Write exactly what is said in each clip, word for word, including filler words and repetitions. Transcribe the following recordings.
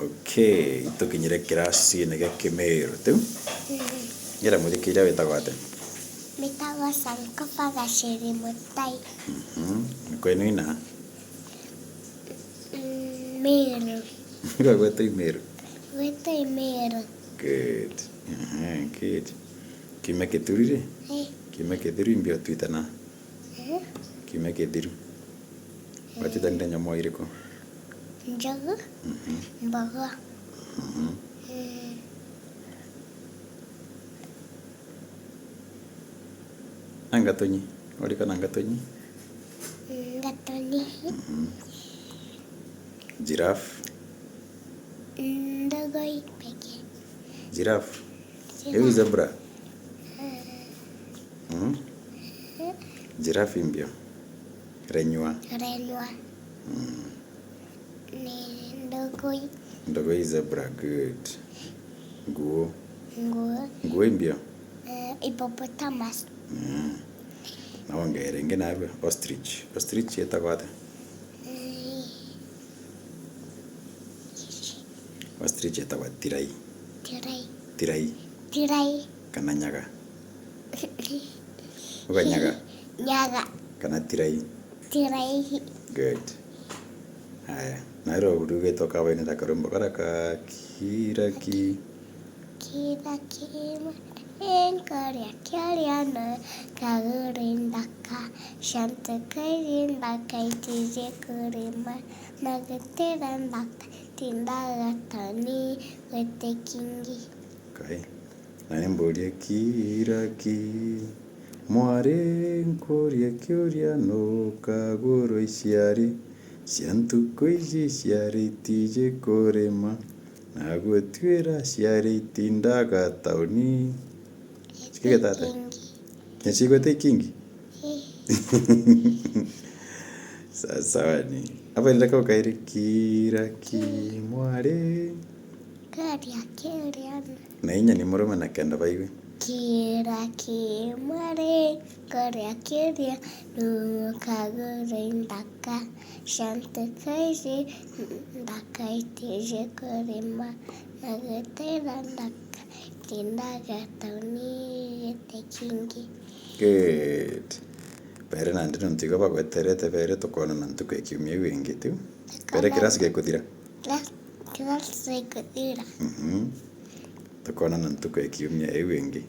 Okay, itukinyire kirasine gia Kimiru. Riu, ngira muthikiria witagwa atia? Mbitagwa Sankofa Gaciri Mutai. Mhm. Kwenu ina? Mm, Miru. Gwetwa i Miru? Gwetwa i Miru. Good. Aha, good. Kiumia kithiru ri? Eh. Kiumia kithiru imbi utwitana? Eh. Kiumia kithiru. Watwitanire nyomo iriku? Njogu, mhm, mbogo. Mhm. Mm. Na ngatonyi. Urikana ngatonyi? Mm, ngatonyi. Mhm. Giraffe. Mm, ndogoi peke. Giraffe. Giraffe. Iu zebra. Mm. Mm? Giraffe imbio. Renyua. Renyua. Mm. Ni ndogoi. Ndogoi zebra, good. Nguo. Nguo. Nguo imbio. Eh, hippopotamus. Mm. Na wongere ingi narua, ostrich. Ostrich yetagwa atia? Eh. Ostrich yetagwa tirai. Tirai. Tirai. Tirai. Kana nyaga. Uga nyaga. Nyaga. Kana tirai. Tirai. Good. Haya. Na iro uriugite ukabainira karwimbo karia ka kiraki. Kiraki, mwarenkoria kiuria no kaguri nthaka. Ciantu kairi nthaka itiji kurima. Na gutira nthaka tindaga tauni gwite kingi. Kai. Na ni mburie kiraki. Mwari nkurie kiuria nu kaguru iciari. Cia ntuku iji ciari tiji kurima. Na gutwira ciari itindaga tauni. Kigeta atia? Kingi. Nyacigwete ikingi? Eh. Sawa sawa ni. Aba ndaka ukairi kiraki mwari. Karia kiuria. Na inya ni murume na kenda baigwe. Kiraki mwari, karia kiuria, nu kaguru nthaka. Ciantu kairi nthaka itiji kurima. Na gutira nthaka, tindaga tauni giti kingi. Good. Bere nandi nontu igo bagweterete, bere tukoonana ntuku ya kiumia iu ingi tiu. Bere kirasi gikuthira. Kira, kira gikuthira. Mhm. Tukoonana ntuku ya kiumia iu ingi.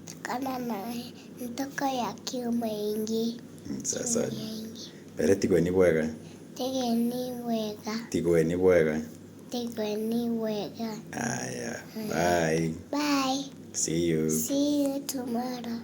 Tukoonana ntuku ya kiumia ingi. Mm, sawa sawa. Kiumia ingi. Bere tigweni bwega. Tigweni bwega. Tigweni bwega. Tigweni bwega. Aya. Aya. Bye. Bye. See you. See you tomorrow.